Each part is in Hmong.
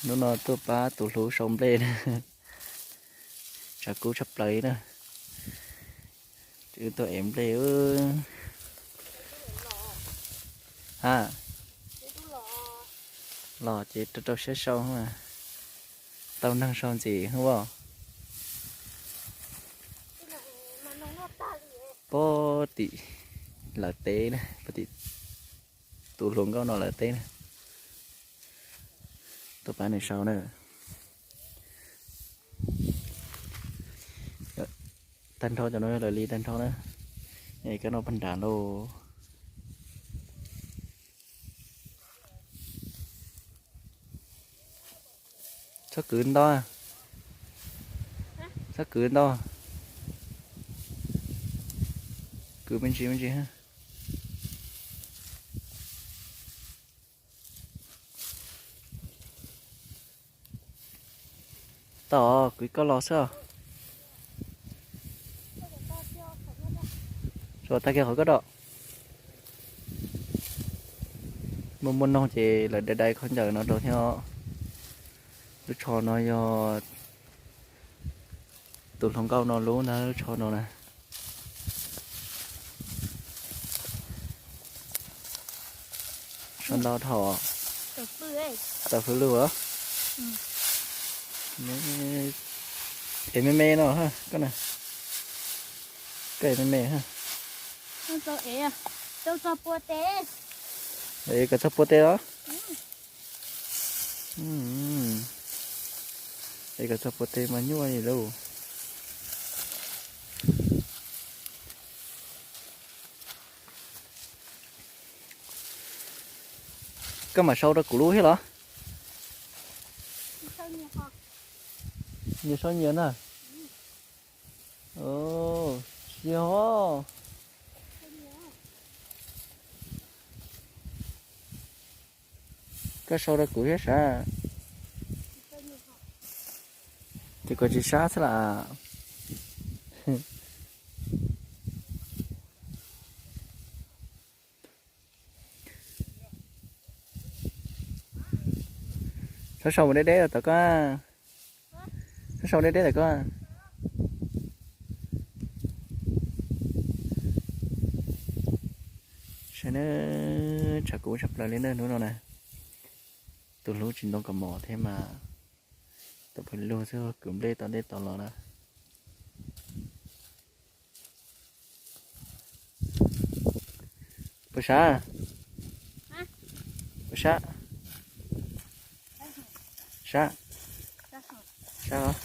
Hnub no tuaj pab tus hluas sau nplej na. Tshav kub tshaj plaws na. Wb tuaj ev nplej. Ha, los ces rau rau siab sau, tau neeg sau ntxiv hwb as. Pog tim lawv teb na, pog tim tus hluas nkauj no lawv teb na. Tuaj pab nws sau na. Tag nrho cov no yog lawv li tag nrho na. Kab no pag nrad lauj. Txhob kwv ntau. Txhob kwv ntau. Kwv me ntsis me ntsis. Tau, kwv koj los xwb. Tsuas tag kiag qhov koj dom. Muaj muaj noog ces lawv dai dai khaub ncaws no rau thiab. Lub tsho no yog tus hluas nkauj no lub ntag, lub tsho no na. Sau ntau dhau. Tawm hws lug. Es me me no koj na. Koj es me me. Es kom txog pua teb los? Es kom txog pua teb mas nyuaj li lauj. Koj mam sau rau kuv lub thiab los? Nyias sau nyias na. Tsis yog. Koj sau rau kuv thiab sav. Ces koj tsis sab xwb las. Txhob sau mus deb deb tom koj. Txhob sau deb deb tom koj. Saib na, tshav kub tshaj plaws li na hnub no na. Tus hlub tsis ntoo kaus mom thiab mas. Tau pw lug xwb, kwv nplej tom ntej tom los na. Puas sab? Puas sab? Sab? Sab os.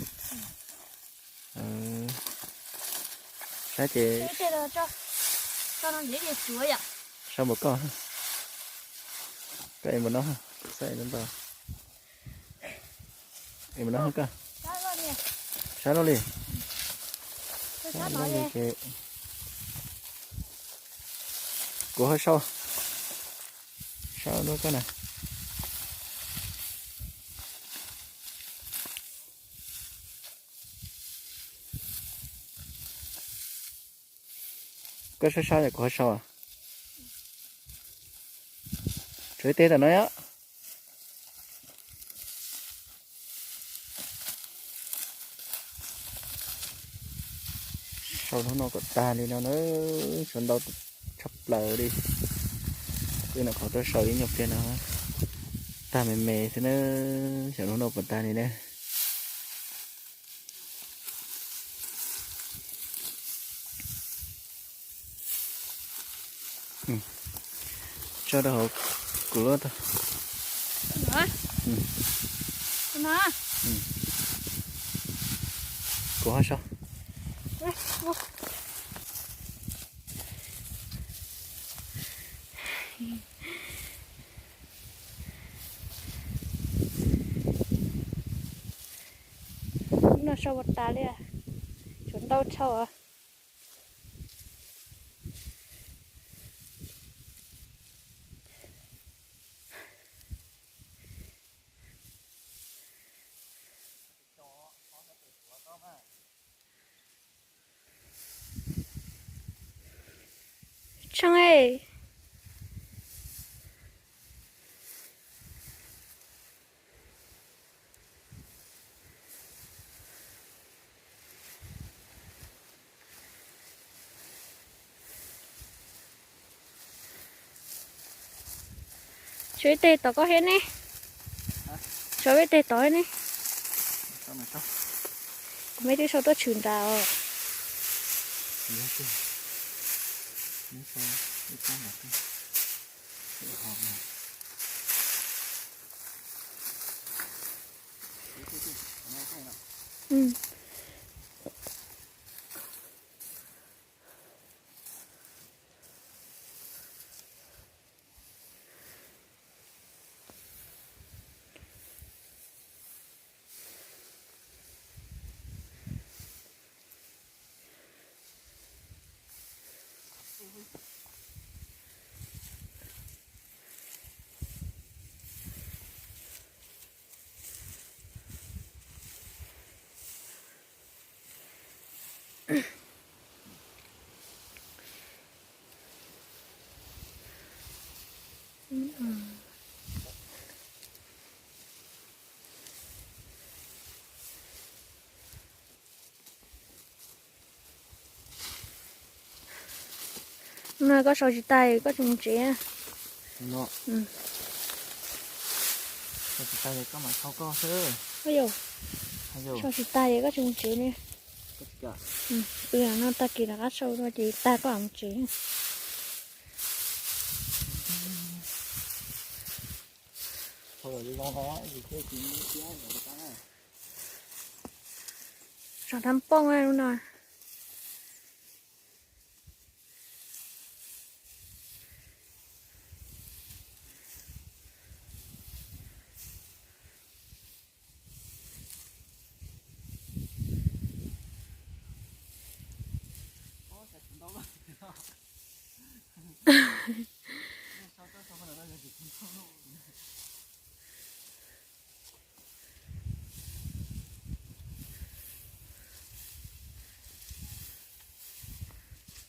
Sab ces sab npaum koj. Koj es npaum no, sab es ntau. Es npaum no koj. Sab luaj li. Sab luaj li ces kuv ho sau. Sau rau koj na. Koj sab sab yom, kuv ho sau. Tshuav ib teg tom no yom. Sau hnub no kom tag li no na, sau ntau tshaj plaws li. Wb nyuam qhuav tuaj sau ib nyuag pliag no, tag me me xwb na, xyov hnub no puas tag li na. Tso rau hauv kuv lub tag. Kuv ho sau. Hnub no sau puas tas li, tshuav ntau tshaj os. Tsheej e. Tso ib teg tod koj thiab ne. Tso ib teg tod thiab ne. Kuv me twb sau tuaj tshwm nrad os. No koj sau tsis tag koj tsis mus tsev. Sau tsis tag koj mam sau koj xwb. Sau tsis tag koj tsis mus tsev ne. No tag kis rov qab sau ces tag koj mam mus tsev. Zos Thab Pooj lub no.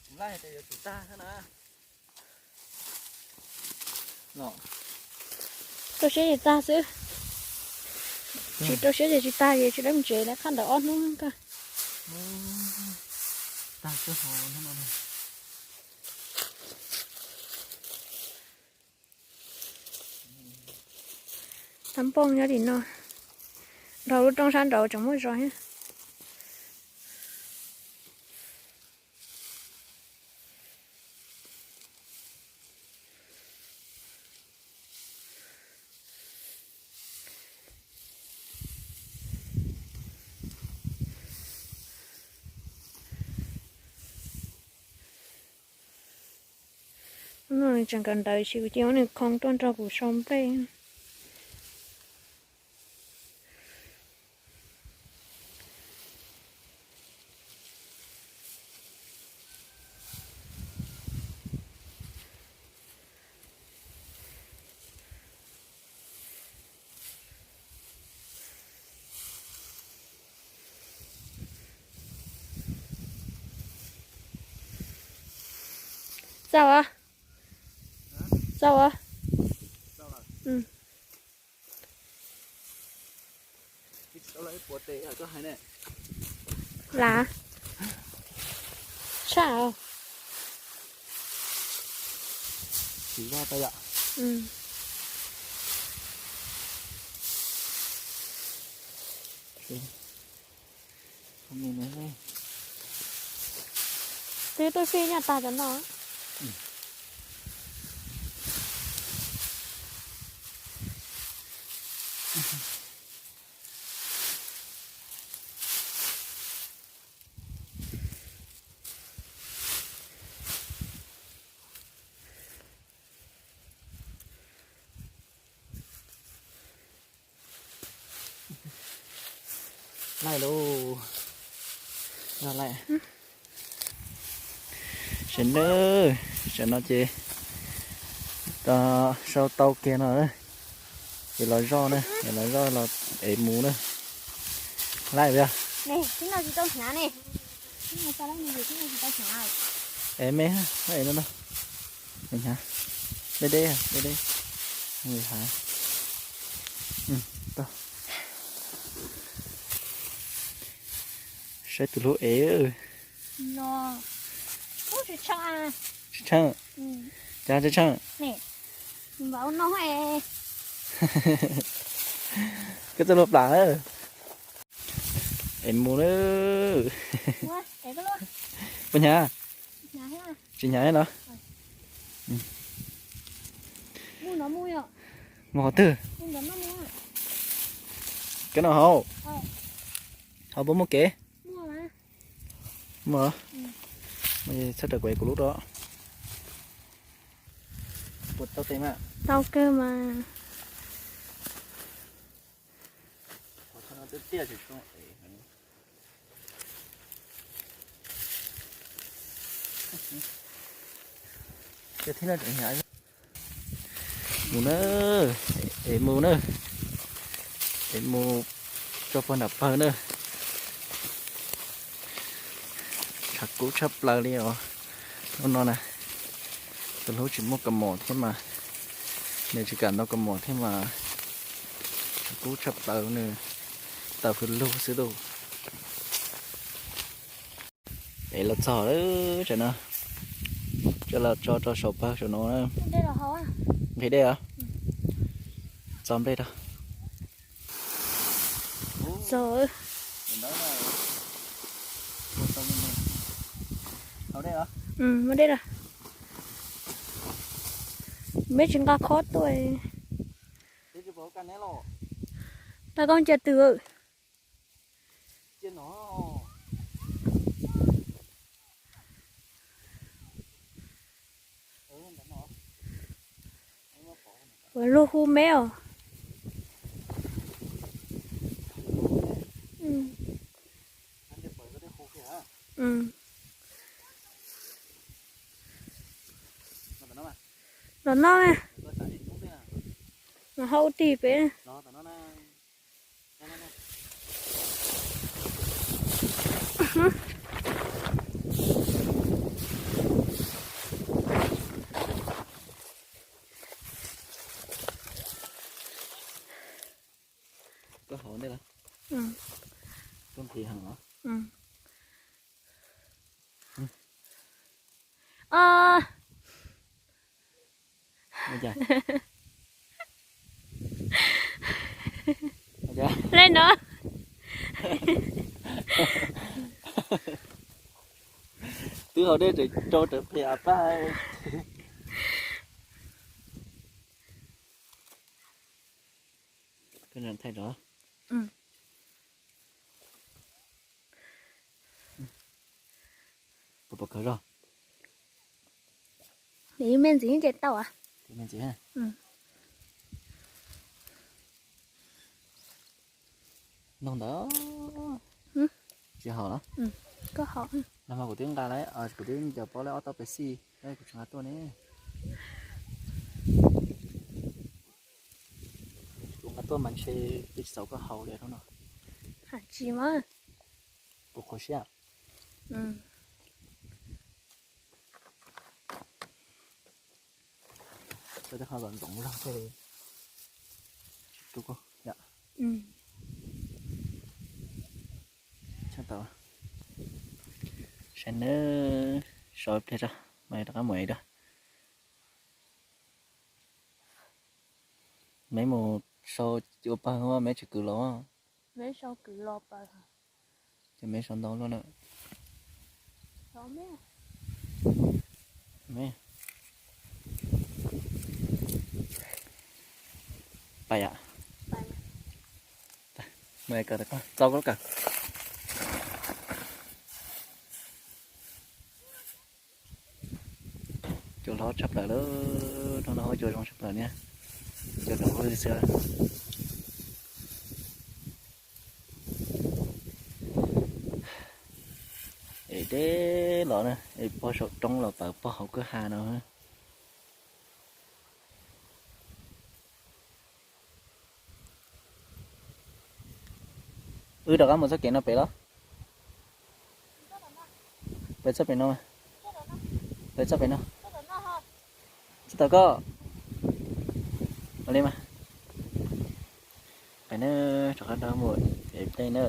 Kuv laij tias yuav tsum tag xwb na. Rau siab ces tag xwb. Tsis rau siab ces tsis tag, ces tsis dab ntsev lawm, qhab ntawd ob hnub kawg. Tag xwb ho hnub no. Thab Pooj nyob tim no, nrog lub roob sab nraud tseem muaj zos thiab. No nws tseem kawm ntawv tsis, kuv cia muab nws khoo tuaj nrog kuv sau nplej. Txaus os. Txaus os. Lav tshaj os. Twb tuaj fij nyaj tag cov no. Laij lauj, laij. Sawv daws, sawv no ces sau tau kiag no, ces los zoj na, los zoj los ev mus na. Laij, ev me, ev no, deb deb, deb deb, hav. Saib tus hlub ev. Tsis tsheej, cas tsis tsheej. Npau no es. Koj txawj luag plam na. Es mus na. Puas hnyav? Tsis hnyav los? Mus qhov twg? Koj no hauv. Hauv puas muaj kev? Muaj. Txhob raws kuv, kuv lub rau. Puas tau tes mas? Tau kawg mas. Mus na, es mus na, es mus tso pog nram pawg na. Tshav kub tshaj plaws li os. Hnub no na, tus hlub tsis muaj kaus mom thiab mas, nws tsis kam ntau kaus mom thiab mas, tshav kub tshaj plaws, nws taws hws lug xwb lauj. Es los txog lawm, tam no coj los tso rau saum pawg saum no na. Nqhis dej os. Txo nplej rau. Txo. Muaj dej los? Meb tsis nqa khob tuaj. Tag koj cia twg? Puas luag hu meb os? Los no, los hau tig pem. Koj haus ntej los? Koj nqhis heev los? Le no. Twb haus dej tseem rau rawv pem av pab. Thaij rau. Puas pom kawg zog? Me ntxiv ces tau. Noj ntawd tsis haus los? Nag hmo kuv twb nqa lawm, kuv twb ncaws paub lawm ob tog pes xij, kuv tsis nqa tuaj ne. Kuv nqa tuaj mas ntshe twb tsis txaus koj haus li no. Tsis mas. Kuv qhuav siab. Koj twb ho kom ntxoov zog thiaj li tsis rub koj yom. Saib nawb, sau ib pliag tso, mam rov qab mus ev dua. Meb mus sau ua pawg, meb tsis kwv los. Ces meb sau ntau luaj na. Pais yom. Txo koj lub kawm. Cua hlob tshaj plaws lawm, hnub no cua zoo tshaj plaws niag, cua zoo xwb. Es deb los na, es pog saum roob los pawv pog hauv kwj ha no. Wb rov qab mus txoj kev no pem los? Pem txoj pem no. Pem txoj pem no. Txoj tau koj. Ua li mas. Pem na, rov qab rov mus ev dej na.